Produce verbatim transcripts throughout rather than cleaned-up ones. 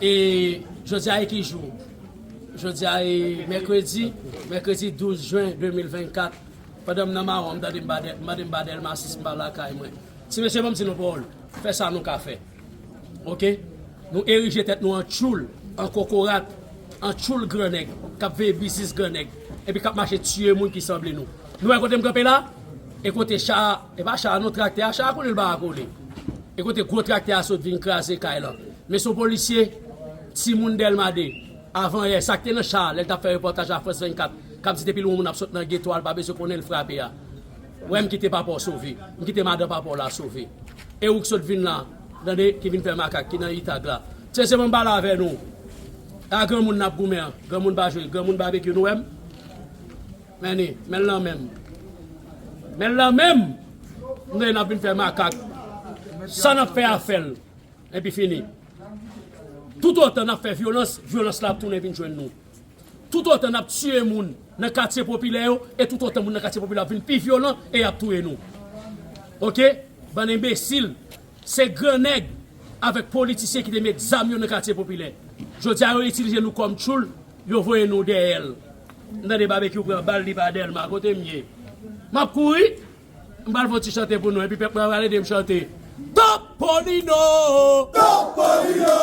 E jodi a e ki jou? Jodi a e mèkredi, mèkredi douz jen de mil vennkat. Pandan m nan mawon, m tande m ba Dè-, m tande m ba Dèlma sis m pa lakay mwen. Ti mesye, ban m di nou pawòl. Fè sa nou ka fè. Oke? Nou erije tèt nou an tchoul, an kokorat, an tchoul grannèg, k ap veye biznis grannèg, epi k ap mache tiye moun ki sanble nou. Nou wè kote m kanpe la? E kote cha a, e pa cha a non, traktè a, cha a koule l pa ka koule. E kote gwo traktè a sot vin kraze kay lan. Men se yon polisye, timoun Dèlma de, avan yè, sa k te nan cha a, lè l t ap fè repòtaj a Frans vennkat, k ap di depi lwen yon moun ap sot nan geto a, l pa bezwen konnen l frape a. Wè, m kite papa w sove. M kite madan papa w la sove. E ou k sot vin la, tande, ki vin fè makak, ki nan itag la. Se sèlman m pale avè nou. A granmoun n ap goumen an. Granmoun pa jwe. Granmoun babekyou, nou wè m? Men ni, men l nan men m. Men l nan men m. M tande n ap vin fè makak. Sa n ap fè a fè l. Epi fini. Toutotan n ap fè vyolans, vyolans la ap tounen vin jwenn nou. Toutotan n ap tiye moun nan katye popilè yo, e toutotan moun nan katye popilè ap vin pi vyolan e y ap touye nou. Oke? Bann enbesil, se grannèg avèk politisyen ki te met zam yo nan katye popilè. Jodi a, yo itilize nou kòm tchoul, yo voye nou dèyè l. M tande babekyou pran bal, li pa Dèlma, kote m ye? M ap kouri. M pral fè yon ti chante pou nou, epi pèp mwen pral ede m chante. Topolino! Topolino!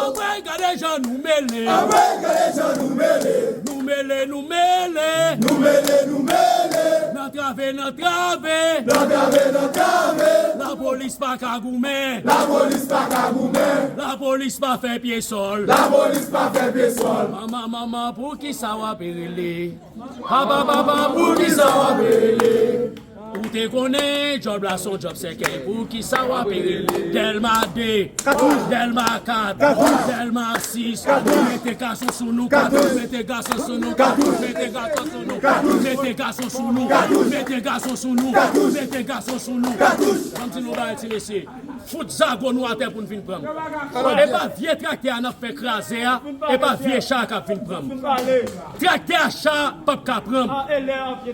Anmwey, gade jan nou mele! Anmwey, gade jan nou mele! Nou mele, nou mele! Nou mele, nou mele! Nan trave, nan trave! Nan trave, nan trave! Lapolis pa ka goumen! Lapolis pa ka goumen! Lapolis pa fè pye sòl! Lapolis pa fè pye sòl! Manman, manman, poukisa w ap rele? Papa, papa, poukisa w ap rele? Ou te konnen djòb la se yon djòb sèkèy. Poukisa w ap rele? Dèlma de, Dèlma kat, Dèlma sis. Mete gason sou nou, mete gason sou nou, mete gason sou nou, mete gason sou nou, mete gason sou nou, mete gason sou nou. Ban m di nou bagay, ti mesye. Fout zago nou atè pou n vin pran m. E pa vye traktè a n ap fè kraze a, e pa vye cha a k ap vin pran m. Traktè a, cha a p ap ka pran m.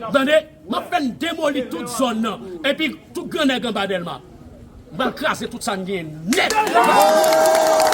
Tande, m ap fè n demoli tout zòn nan, epi tout grannèg anba Dèlma. M pral kraze tout sa n genyen nèt.